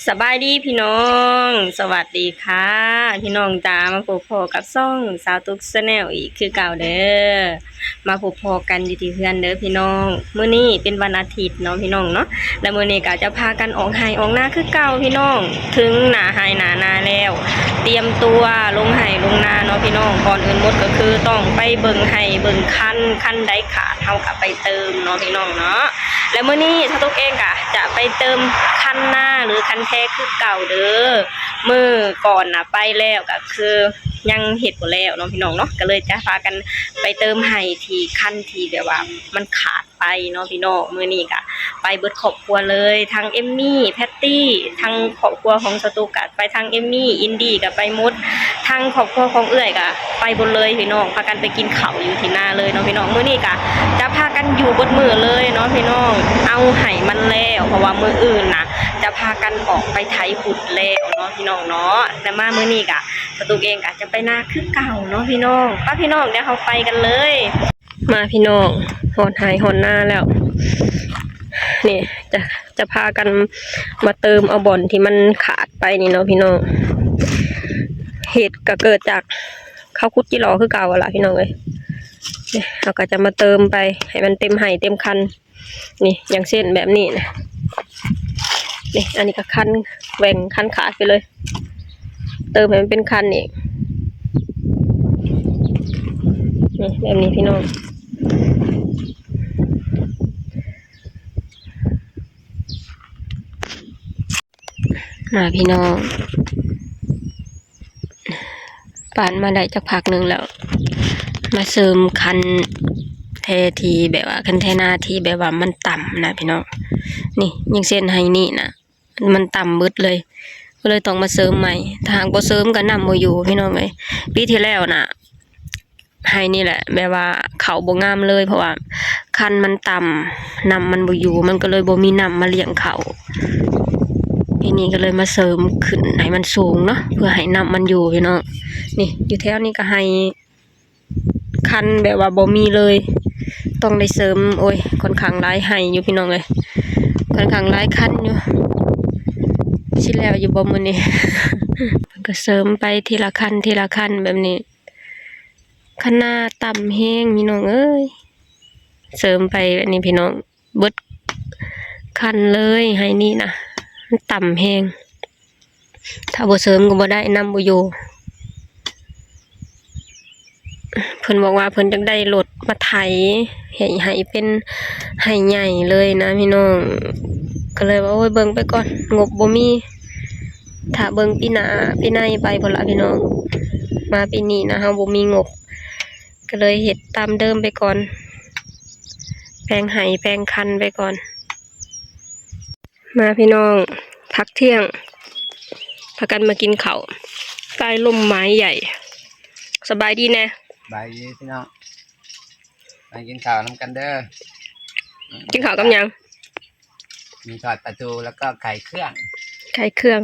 ສະບາຍດີພີ່ນ້ອງ ສະຫວັດດີຄ່ະພີ່ນ້ອງຈ້າ ມາພົບພໍ້ກັບຊ່ອງສາວຕຸກ Channel ອີກຄືເກົ່າເດີ. ມາພົບພໍ້ກັນຢູ່ທີ່ເຮືອນເດີພີ່ນ້ອງ. ມື້ນີ້ເປັນວັນອາທິດເນາະພີ່ນ້ອງເນາະ ແລະ ມື້ນີ້ກໍຈະພາກັນອອກໄຮ່ອອກນາຄືເກົ່າພີ່ນ້ອງ. ເຖິງໜ້າໄຮ່ໜ້ານາແລ້ວ ຕຽມຕົວລົງໄຮ່ລົງນາເນາະພີ່ນ້ອງ. ກ່ອນອື່ນໝົດກໍຄືຕ້ອງໄປເບິ່ງໄຮ່ເບິ່ງຄັນ ຄັນໃດຂາດເຮົາກໍໄປເຕີມເນາະພີ່ນ້ອງເນາະ. ແລະ ມື້ນີ້ສາວຕຸກເອງກໍຈະໄປເຕີມຄັນນາ ຫຼື ຄັນແທຄືເກົ່າເດີ. ມື້ກ່ອນນະໄປແລ້ວກໍຄືຍັງເຮັດບໍ່ແລ້ວເນາະພີ່ນ້ອງເນາະ ກໍເລີຍຈະພາກັນໄປເຕີມໄຮ່ທີ່ຄັນທີ່ແບບວ່າມັນຂາດໄປເນາະພີ່ນ້ອງ. ມື້ນີ້ກໍໄປເບິດຄອບຄົວເລີຍ ທັງເອມມີ້ ແພັດຕີ ທັງຄອບຄົວຂອງສາວຕຸກກໍໄປ ທັງເອມມີ້ ອິນດີກໍໄປໝົດ ທັງຄອບຄົວຂອງເອື້ອຍກໍໄປໝົດເລີຍພີ່ນ້ອງ. ພາກັນໄປກິນເຂົ້າຢູ່ທີ່ນາເລີຍເນາະພີ່ນ້ອງ. ມື້ນີ້ກໍຈະພາກັນຢູ່ເບິດມື້ເລີຍເນາະພີ່ນ້ອງ ເອົາໃຫ້ມັນແລ້ວ ເພາະວ່າມື້ອື່ນນະຈະພາກັນອອກໄປໄຖພຸດແລ້ວເນາະພີ່ນ້ອງເນາະ. ແຕ່ມາມື້ນີ້ກໍສາວຕຸກເອງກໍຈະໄປນາຄືເກົ່າເນາະພີ່ນ້ອງ. ໄປພີ່ນ້ອງ ດຽວເຮົາໄປກັນເລີຍ. ມາພີ່ນ້ອງ ຮອດໄຮ່ຮອດນາແລ້ວ ນີ້ຈະ ຈະພາກັນມາເຕີມເອົາບ່ອນທີ່ມັນຂາດໄປນີ້ເນາະພີ່ນ້ອງ. ເຫດກໍເກີດຈາກເຂົາຂຸດຈີ່ຫຼໍ່ຄືເກົ່າຫັ້ນລະພີ່ນ້ອງເອີຍ. ນີ້ເຮົາກໍຈະມາເຕີມໄປໃຫ້ມັນເຕັມໄຮ່ເຕັມຄັນ. ນີ້ ຢ່າງເຊັ່ນແບບນີ້ນະ ນີ້ ອັນນີ້ກໍຄັນແຫວ່ງ ຄັນຂາດໄປເລີຍ ເຕີມໃຫ້ມັນເປັນຄັນອີກ ນີ້ ແບບນີ້ພີ່ນ້ອງ. ມາພີ່ນ້ອງ ປານມາໄດ້ຈັກພັກໜຶ່ງແລ້ວ ມາເສີມຄັນແທທີ່ແບບວ່າ ຄັນແທນາທີ່ແບບວ່າມັນຕ່ຳນະພີ່ນ້ອງ. ນີ້ ຢ່າງເຊັ່ນໄຮ່ນີ້ນະ ມັນຕ່ຳເບິດເລີຍ ກໍເລີຍຕ້ອງມາເສີມໃໝ່. ຖ້າຫາກບໍ່ເສີມກໍນ້ຳບໍ່ຢູ່ພີ່ນ້ອງເອີຍ. ປີທີ່ແລ້ວນະ ໄຮ່ນີ້ແຫຼະ ແບບວ່າເຂົ້າບໍ່ງາມເລີຍ ເພາະວ່າຄັນມັນຕ່ຳ ນ້ຳມັນບໍ່ຢູ່ ມັນກໍເລີຍບໍ່ມີນ້ຳມາລ້ຽງເຂົ້າ. ປີນີ້ກໍເລີຍມາເສີມຂຶ້ນໃຫ້ມັນສູງເນາະ ເພື່ອໃຫ້ນ້ຳມັນຢູ່ພີ່ນ້ອງ. ນີ້ ຢູ່ແຖວນີ້ກໍໄຮ່ຄັນແບບວ່າບໍ່ມີເລີຍ ຕ້ອງໄດ້ເສີມ ໂອ້ຍ ຂ້ອນຂ້າງຫຼາຍໄຮ່ຢູ່ພີ່ນ້ອງເອີຍ ຂ້ອນຂ້າງຫຼາຍຄັນຢູ່. ຊິແລ້ວຢູ່ບໍ່ມື້ນີ້? ເພິ່ນກໍເສີມໄປທີລະຄັນ ທີລະຄັນແບບນີ້. ຄັນນາຕ່ຳແຮງພີ່ນ້ອງເອີຍ ເສີມໄປແບບນີ້ພີ່ນ້ອງ ເບິດຄັນເລີຍ. ໄຮ່ນີ້ນະ ມັນຕ່ຳແຮງ ຖ້າບໍ່ເສີມກໍບໍ່ໄດ້ ນ້ຳບໍ່ຢູ່. ເພິ່ນບອກວ່າເພິ່ນຢາກໄດ້ລົດມາໄຖໃຫ້ ໃຫ້ເປັນໄຮ່ໃຫຍ່ເລີຍນະພີ່ນ້ອງ ກໍເລີຍວ່າ ໂອ້ຍ ເບິ່ງໄປກ່ອນ ງົບບໍ່ມີ ຖ້າເບິ່ງປີໜ້າປີໃນໄປພຸ້ນລະພີ່ນ້ອງ. ມາປີນີ້ນະ ເຮົາບໍ່ມີງົບ ກໍເລີຍເຮັດຕາມເດີມໄປກ່ອນ ແປງໄຮ່ແປງຄັນໄປກ່ອນ. ມາພີ່ນ້ອງ ພັກທ່ຽງ ພາກັນມາກິນເຂົ້າໃຕ້ຮົ່ມໄມ້ໃຫຍ່. ສະບາຍດີແດ່ ສະບາຍດີພີ່ນ້ອງ ມາກິນເຂົ້ານຳກັນເດີ. ກິນເຂົ້າກັບຫຍັງ? ມີທອດປາທູ ແລ້ວກໍໄຂ່ເຄື່ອງ ໄຂ່ເຄື່ອງ.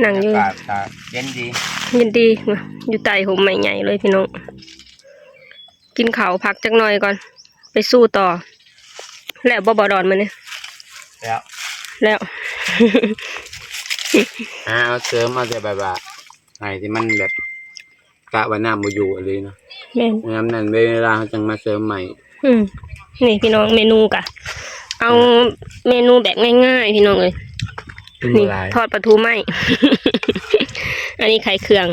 ນັ່ງຢູ່ ອາກາດກໍເຢັນດີ ເຢັນດີ ຢູ່ໃຕ້ຮົ່ມໄມ້ໃຫຍ່ເລີຍພີ່ນ້ອງ. ກິນເຂົ້າພັກຈັກໜ່ອຍກ່ອນ ໄປສູ້ຕໍ່. ແລ້ວບໍ່ ບໍ່ດອນມື້ນີ້? ແລ້ວ ແລ້ວ ຫາເອົາເສີມເອົາແຕ່ແບບວ່າ ໄຮ່ທີ່ມັນແບບ ກະວ່ານ້ຳບໍ່ຢູ່ອີ່ຫຼີເນາະ. ແມ່ນ ຍາມນັ້ນເວລາເຮົາຈັ່ງມາເສີມໃໝ່. ອືມ ນີ້ພີ່ນ້ອງ ເມນູກະ ເອົາເມນູແບບງ່າຍໆ ພີ່ນ້ອງເອີຍ. ນີ້ທອດປາທູໄມ້ ອັນນີ້ໄຂ່ເຄື່ອງ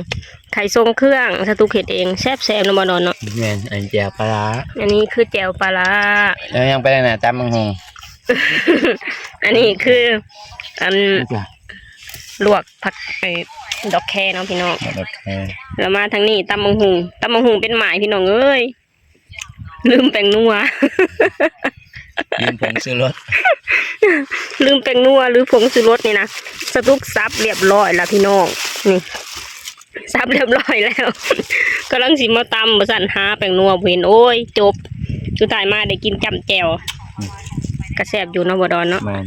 ໄຂ່ຊົງເຄື່ອງ ສາວຕຸກເຮັດເອງ ແຊບໆ ເນາະ ບໍ່ດອນເນາະ. ແມ່ນ ອັນແຈ່ວປາຫຼ້າ ອັນນີ້ຄືແຈ່ວປາຫຼ້າ. ແລ້ວຍັງໄປທາງໜ້າ ຕຳບັກຫຸ່ງ ອັນນີ້ຄື ອັນ ລວກຜັກ ເອີ ດອກແຄເນາະພີ່ນ້ອງ ດອກແຄ. ແລ້ວມາທາງນີ້ ຕຳບັກຫຸ່ງ ຕຳບັກຫຸ່ງເປັນໝ້າຍ ພີ່ນ້ອງເອີຍ. ລືມແປ້ງນົວ ລືມຜົງຊູລົດ ລືມແປ້ງນົວ ຫຼື ຜົງຊູລົດນີ້ນະ. ສາວຕຸກສັບລຽບຮ້ອຍລະພີ່ນ້ອງ ນີ້ ສັບລຽບຮ້ອຍແລ້ວ ກຳລັງຊິມາຕຳ ບໍ່ຊັ້ນຫາແປ້ງນົວບໍ່ເຫັນ. ໂອ້ຍ ຈົບ ສຸດທ້າຍມາໄດ້ກິນຈ້ຳແຈ່ວ ອືມ ກະແຊບຢູ່ເນາະ ບໍ່ດອນເນາະ. ແມ່ນ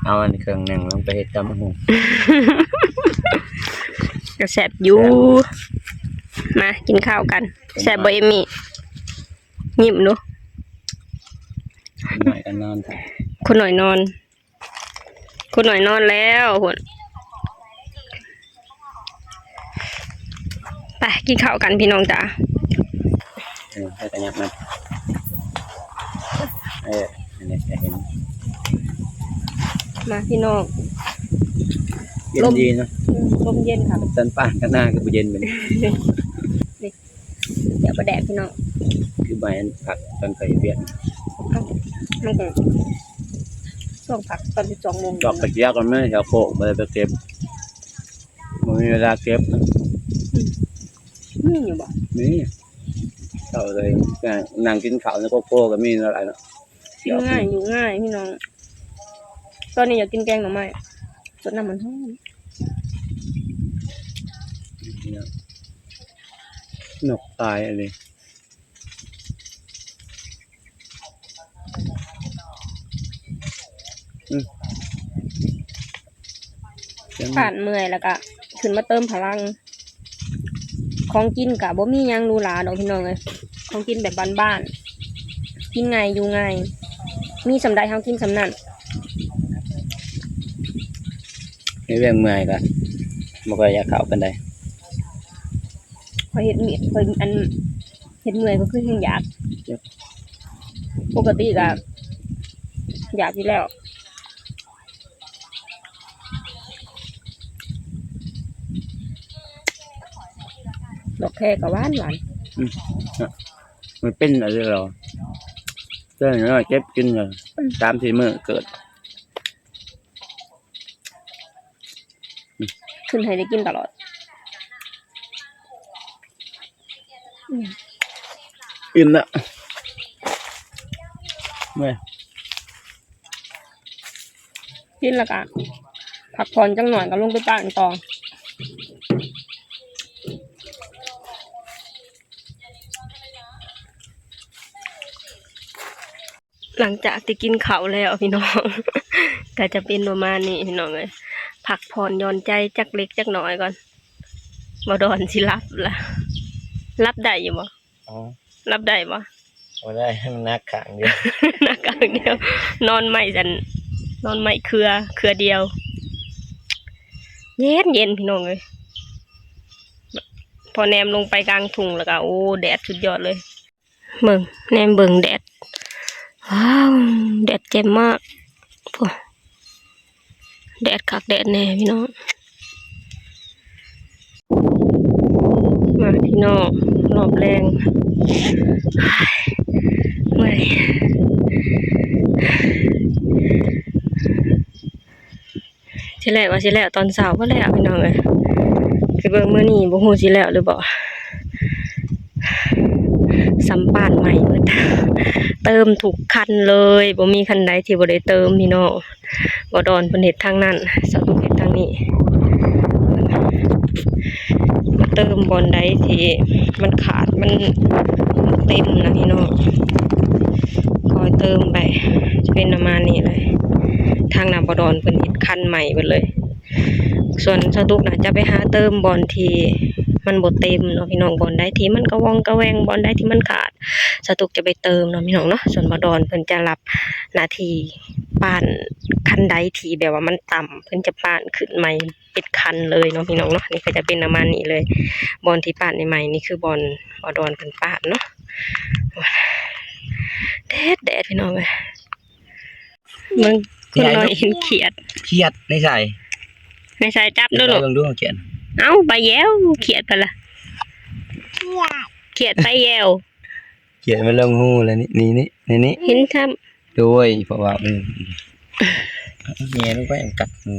ເອົາອັນເຄື່ອງໜຶ່ງລົງໄປເຮັດຕຳບັກຫຸ່ງ ກະແຊບຢູ່. ມາກິນເຂົ້າກັນ. ແຊບບໍ່ເອມມີ້? ຍິ້ມດູ. ຄົນໜ້ອຍກໍນອນ ຄົນໜ້ອຍນອນ. ຄຸນນ້ອຍນອນແລ້ວພຸ້ນ. ໄປກິນເຂົ້າກັນພີ່ນ້ອງຈ້າ. ເອີ ໃຫ້ຂະຫຍັບນຳ ເອີ ອັນນີ້ກະເຫັນ ມາພີ່ນ້ອງ ເຢັນດີເນາະ. ອືມ ລົມເຢັນຄັກ. ສັນປ່ານຂ້າງໜ້າຄືບໍ່ເຢັນບາດນີ້ ນີ້ ດຽວປາແດກພີ່ນ້ອງ ຄືໃບອັນຜັກຕອນຂ້ອຍເຮັດວຽກ. ເອົ້າ ມັນກະຊ່ວງພັກຕອນສິບສອງໂມງ ດອກກະເຈຍກໍມີແຖວໂຄກ ບໍ່ໄດ້ໄປເກັບ ບໍ່ມີເວລາເກັບ. ອືມ ມີຢູ່ບໍ່? ມີ ເຂົ້າເລີຍ ນັ່ງ ນັ່ງກິນເຂົ້າໃນໂກໂກ້ກໍມີເນາະ ຫຼາຍເນາະ. ກິນງ່າຍ ຢູ່ງ່າຍພີ່ນ້ອງ. ຕອນນີ້ຢາກກິນແກງໜໍ່ໄມ້ ສົດນ້ຳມັນຮ້ອນ. ນົກຕາຍອັນນີ້. ອືມ ຜ່ານເມື່ອຍແລ້ວກະຂຶ້ນມາເຕີມພະລັງ. ຂອງກິນກະບໍ່ມີຫຍັງຫຼູຫຼາດອກພີ່ນ້ອງເອີຍ ຂອງກິນແບບບ້ານໆ ກິນງ່າຍຢູ່ງ່າຍ ມີສ່ຳໃດເຮົາກິນສ່ຳນັ້ນ. ເຮັດວຽກເມື່ອຍກະບໍ່ຄ່ອຍຢາກເຂົ້າປານໃດ. ຂ້ອຍເຮັດວຽກ ຂ້ອຍ ອັນ ເຮັດເມື່ອຍກໍຄືແຮ່ງຢາກ. ປົກກະຕິກະຢາກຢູ່ແລ້ວ. ດອກແຄກໍຫວານໆ. ອືມ ມັນເປັນອັນນີ້ແລ້ວ ເຈັບກິນເລີຍ ອືມ ສາມສີ່ມື້ເກີດ. ຂຶ້ນໃຫ້ໄດ້ກິນຕະຫຼອດ. ອືມ ອີ່ມແລ້ວ ເມື່ອຍ ກິນແລ້ວກະພັກຜ່ອນຈັກໜ້ອຍ ກະລົງໄປປ້ານຕໍ່. ຫຼັງຈາກທີ່ກິນເຂົ້າແລ້ວພີ່ນ້ອງ ກະຈະເປັນປະມານນີ້ພີ່ນ້ອງເອີຍ ພັກຜ່ອນຢ່ອນໃຈຈັກເລັກຈັກໜ້ອຍກ່ອນ. ບໍ່ດອນຊິຫຼັບລະ ຫຼັບໄດ້ຢູ່ບໍ່? ອໍ ຫຼັບໄດ້ບໍ່? ບໍ່ໄດ້ ມັນໜັກຂ້າງດຽວ ໜັກຂ້າງດຽວ ນອນໄມ້ຊັ້ນ ນອນໄມ້ເຄືອ ເຄືອດຽວ ເຢັນໆ ພີ່ນ້ອງເອີຍ. ພໍແນມລົງໄປກາງທົ່ງແລ້ວກະ ໂອ້ ແດດສຸດຍອດເລີຍ. ເບິ່ງ ແນມເບິ່ງແດດ ວ້າວ ແດດແຈ່ມມາກ ໂອ້ ແດດຄັກແດດແນ່ພີ່ນ້ອງ. ມາພີ່ນ້ອງ ຮອບແລງ ເມື່ອຍ. ທີແລກວ່າຊິແລ້ວຕອນເຊົ້າ ບໍ່ແລ້ວພີ່ນ້ອງເອີຍ. ໄປເບິ່ງມື້ນີ້ ບໍ່ຮູ້ຊິແລ້ວຫຼືບໍ່. ສຳປານໃໝ່ໝົດ ເຕີມທຸກຄັນເລີຍ ບໍ່ມີຄັນໃດທີ່ບໍ່ໄດ້ເຕີມພີ່ນ້ອງ. ບໍ່ດອນເພິ່ນເຮັດທາງນັ້ນ ສາວຕຸກເຮັດທາງນີ້. ເຕີມບ່ອນໃດທີ່ມັນຂາດ ມັນ ມັນເຕັມນະພີ່ນ້ອງ ຄ່ອຍເຕີມໄປ ຈະເປັນປະມານນີ້ເລີຍ. ທາງໜ້າບໍ່ດອນເພິ່ນເຮັດຄັນໃໝ່ເບິດເລີຍ. ສ່ວນສາວຕຸກນະຈະໄປຫາເຕີມບ່ອນທີ່ມັນບໍ່ເຕັມເນາະພີ່ນ້ອງ ບ່ອນໃດທີ່ມັນກະວ່ອງກະແວ່ງ ບ່ອນໃດທີ່ມັນຂາດ ສາວຕຸກຈະໄປເຕີມເນາະພີ່ນ້ອງເນາະ. ສ່ວນບໍ່ດອນເພິ່ນຈະຮັບໜ້າທີ່ປ້ານ ຄັນໃດທີ່ແບບວ່າມັນຕ່ຳ ເພິ່ນຈະປ້ານຂຶ້ນໃໝ່ ເປັນຄັນເລີຍເນາະພີ່ນ້ອງເນາະ. ນີ້ກະຈະເປັນປະມານນີ້ເລີຍ ບ່ອນທີ່ປ້ານໃໝ່ໆ ນີ້ຄືບ່ອນ ບ່ອນບ່ອນດອນເພິ່ນປ້ານເນາະ. ແດດ ແດດພີ່ນ້ອງເອີຍ ເບິ່ງ ຄົນນ້ອຍເຫັນຂຽດ ຂຽດໃນໃສ ໃນໃສ ຈັບດູລູກ ເບິ່ງດູຂຽດ. ເອົ້າ ໄປແລ້ວ ຂຽດໄປລະ ຂຽດໄປແລ້ວ. ຂຽດມັນລົງຮູແລ້ວ ນີ້ ນີ້ ນີ້ ນີ້ ເຫັນຊ້ຳ. ໂດຍ ເພາະວ່າ ອືມ ແຍ່ລົງໄປກັດມື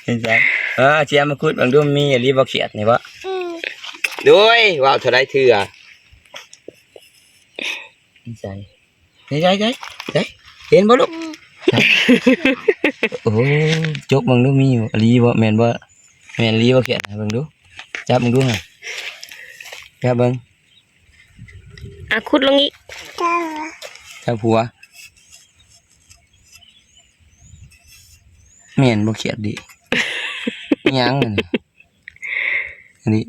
ເຫັນຊັ້ນ. ເອີ ຊິເອົາມາຂຸດເບິ່ງດູ ມີອີ່ຫຼີບໍ່ຂຽດນີ້ບໍ? ອືມ ໂດຍ ເວົ້າເທົ່າໃດເທື່ອ ໃສ່ ໃສ່ ໃສ່ ໃສ່ ເຫັນບໍ່ລູກ? ອືມ ໂອ້ ຈົກເບິ່ງດູ ມີອີ່ຫຼີບໍ່? ແມ່ນບໍ່? ແມ່ນອີ່ຫຼີບໍ່ຂຽດ? ເບິ່ງດູ ຈັບເບິ່ງດູຫັ້ນ ຈັບເບິ່ງ. ອ່ະ ຂຸດລົງອີກ ຈັບຫົວ ແມ່ນບໍ່ຂຽດດີ? ອີຫຍັງອັນນີ້? ອັນນີ້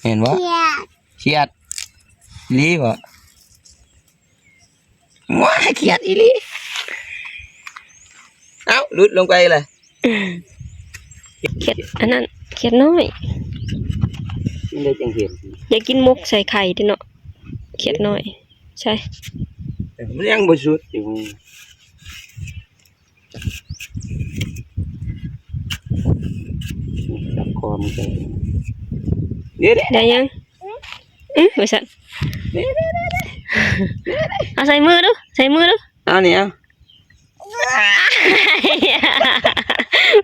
ແມ່ນບໍ່? ຂຽດ ຂຽດອີ່ຫຼີບໍ່? ວ້າຍ ຂຽດອີ່ຫຼີ. ຫຼຸດລົງໄປລະ. ຂຽດອັນນັ້ນ ຂຽດນ້ອຍ ມັນໄດ້ຈັ່ງເຫັນ. ຢາກກິນໝົກໃສ່ໄຂ່ຕິເນາະ ຂຽດນ້ອຍ. ໃຊ່ ມັນຍັງບໍ່ສຸດຢູ່. ຈັບຄໍມັນໃສ່ ເດ້ ໄດ້ຍັງ? ອື ວ່າຊັ້ນ. ເດ້ ເອົາໃສ່ມືດູ ໃສ່ມືດູ. ເອົານີ້ ເອົາ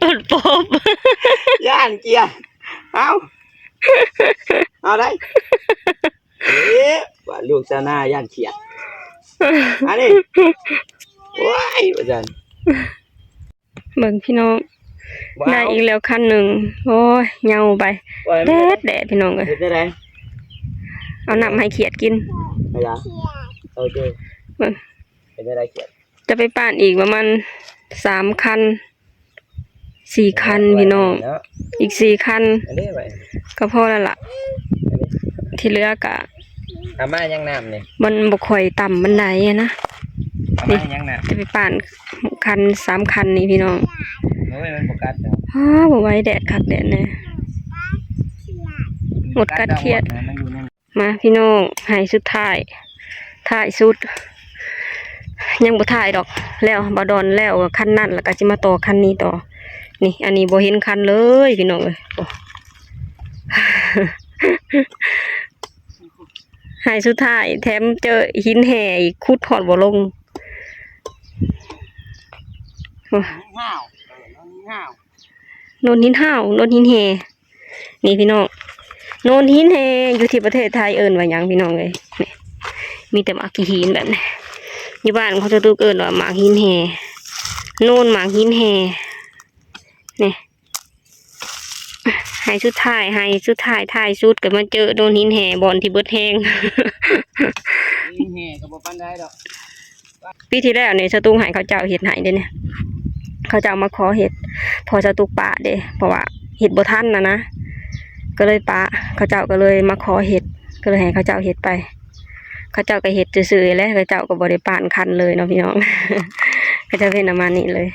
ມັນປົບ ຢ້ານກຽດ. ເອົາ ເອົາໄດ້. ເອີ ວ່າລູກຊາວນາຢ້ານຂຽດ. ອັນນີ້ ໂອ້ຍ ວ່າຊັ້ນ. ເບິ່ງພີ່ນ້ອງ ໄດ້ອີກແລ້ວຄັນໜຶ່ງ. ໂອ້ຍ ເຫຍົາໄປ ແດດໆ ພີ່ນ້ອງເອີຍ. ເຮັດຈັ່ງໃດ? ເອົານ້ຳໃຫ້ຂຽດກິນ. ເອົາລະ ໂອເຄ ເບິ່ງ ເປັນຈັ່ງໃດຂຽດ? ຈະໄປປ້ານອີກປະມານສາມຄັນ ສີ່ຄັນ ເອົາໄວ້ ພີ່ນ້ອງ ເນາະ ອີກສີ່ຄັນ ອັນນີ້ໄວ້ ກໍພໍແລ້ວລະ. ອັນນີ້ ທີ່ເຫຼືອກະ ເອົາມາຍັງນ້ຳນີ້ ມັນບໍ່ຄ່ອຍຕ່ຳປານໃດນະ. ເອົາມາຍັງນ້ຳ ຈະໄປປ້ານຄັນ ສາມຄັນນີ້ພີ່ນ້ອງ. ໂອ້ຍ ມັນບໍ່ກັດດອກ. ອ້າ ບໍ່ໄຫວ ແດດຄັກແດດແນ່ ມົດກັດຂຽດ. ມາພີ່ນ້ອງ ໄຮ່ສຸດທ້າຍ ທ້າຍສຸດ ຍັງບໍ່ທ້າຍດອກ. ແລ້ວບ່າວດອນແລ້ວຄັນນັ້ນ ແລ້ວກໍຊິມາຕໍ່ຄັນນີ້ຕໍ່. ນີ້ ອັນນີ້ບໍ່ເຫັນຄັນເລີຍພີ່ນ້ອງເອີຍ. ໂອ້ ໄຮ່ສຸດທ້າຍ ແຖມເຈີຫີນແຮ່ອີກ ຂຸດຮອດບໍ່ລົງ. ໂອ້ ໂນນຫີນຫ້າວ ໂນນຫີນແຮ່. ນີ້ພີ່ນ້ອງ ໂນນຫີນແຮ່ ຢູ່ທີ່ປະເທດໄທເອີ້ນວ່າຫຍັງພີ່ນ້ອງເອີຍ? ນີ້ ມີແຕ່ໝາກຫີນແບບນີ້. ຢູ່ບ້ານເຂົາເຈົ້າຕຸກເອີ້ນວ່າໝາກຫີນແຮ່ ໂນນໝາກຫີນແຮ່. ນີ້ ໄຮ່ສຸດທ້າຍ ໄຮ່ສຸດທ້າຍ ທ້າຍສຸດກໍມາເຈີໂນນຫີນແຮ່ ບ່ອນທີ່ເບິດແຮງ. ຫີນແຮ່ກໍບໍ່ປານໃດດອກ. ປີທີ່ແລ້ວນີ້ ສະຕຸກໃຫ້ເຂົາເຈົ້າເຮັດໃຫ້ເດ້ນີ້ ເຂົາເຈົ້າມາຂໍເຮັດ ເພາະສະຕຸກປະເດ້ ເພາະວ່າເຮັດບໍ່ທັນນະນະ ກໍເລີຍປະ. ເຂົາເຈົ້າກໍເລີຍມາຂໍເຮັດ ກໍເລີຍໃຫ້ເຂົາເຈົ້າເຮັດໄປ. ເຂົາເຈົ້າກໍເຮັດຊື່ໆແຫຼະ ເຂົາເຈົ້າກໍບໍ່ໄດ້ປ້ານຄັນເລີຍເນາະພີ່ນ້ອງ. ເຂົາເຈົ້າເຮັດປະມານນີ້ເລີຍ.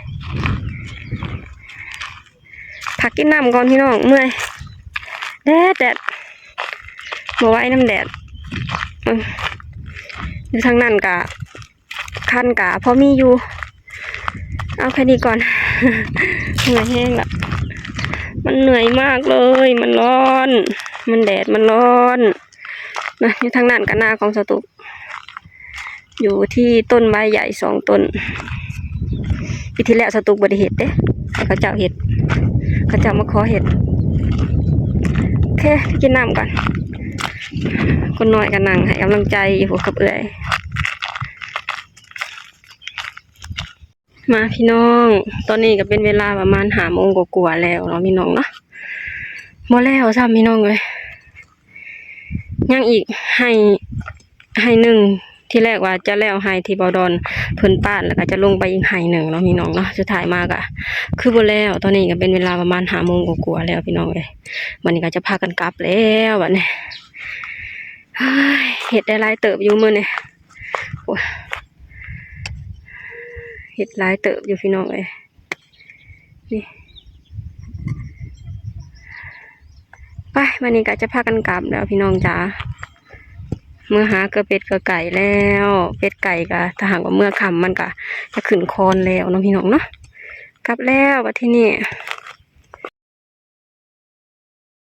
ພັກກິນນ້ຳກ່ອນພີ່ນ້ອງ ເມື່ອຍ ແດດໆ ບໍ່ໄຫວນຳແດດ. ເອີ ຢູ່ທາງນັ້ນກະ ຄັນກະພໍມີຢູ່. ເອົາແຄ່ນີ້ກ່ອນ ເມື່ອຍແຮງລະ ມັນເໜື່ອຍມາກເລີຍ ມັນຮ້ອນ ມັນແດດ ມັນຮ້ອນນະ. ຢູ່ທາງນັ້ນກະນາຂອງສະຕຸກ ຢູ່ທີ່ຕົ້ນໄມ້ໃຫຍ່ສອງຕົ້ນ. ປີທີ່ແລ້ວສະຕຸກບໍ່ໄດ້ເຮັດເດ້ ໃຫ້ເຂົາເຈົ້າເຮັດ ເຂົາເຈົ້າມາຂໍເຮັດ. ໂອເຄ ໄປກິນນ້ຳກ່ອນ. ຄົນນ້ອຍກໍນັ່ງໃຫ້ກຳລັງໃຈຢູ່ກັບເອື້ອຍ. ມາພີ່ນ້ອງ ຕອນນີ້ກໍເປັນເວລາປະມານຫ້າໂມງກວ່າໆແລ້ວເນາະພີ່ນ້ອງເນາະ. ບໍ່ແລ້ວຊ້ຳພີ່ນ້ອງເອີຍ ຍັງອີກໄຮ່ ໄຮ່ໜຶ່ງ. ທີແລກວ່າຈະແລ້ວໄຮ່ທີ່ບ່າວດອນເພິ່ນປາດ ແລ້ວກໍຈະລົງໄປອີກໄຮ່ໜຶ່ງເນາະພີ່ນ້ອງເນາະ. ສຸດທ້າຍມາກໍຄືບໍ່ແລ້ວ. ຕອນນີ້ກໍເປັນເວລາປະມານຫ້າໂມງກວ່າໆແລ້ວພີ່ນ້ອງເອີຍ. ບັດນີ້ກໍຈະພາກັນກັບແລ້ວບັດນີ້. ເຮີ້ຍ ເຮັດໄດ້ຫຼາຍເຕີບຢູ່ມື້ນີ້. ໂອ້ຍ ເຮັດຫຼາຍເຕີບຢູ່ພີ່ນ້ອງເອີຍ. ນີ້ ໄປ ມື້ນີ້ກໍຈະພາກັນກັບແລ້ວພີ່ນ້ອງຈ໋າ. ເມືອຫາເກືອເປັດກໍໄກ່ແລ້ວ ເປັດໄກ່ກໍ ຖ້າຫາກວ່າເມືອຄ່ຳມັນກໍຈະຂຶ້ນຄອນແລ້ວເນາະພີ່ນ້ອງເນາະ. ກັບແລ້ວບັດທີນີ້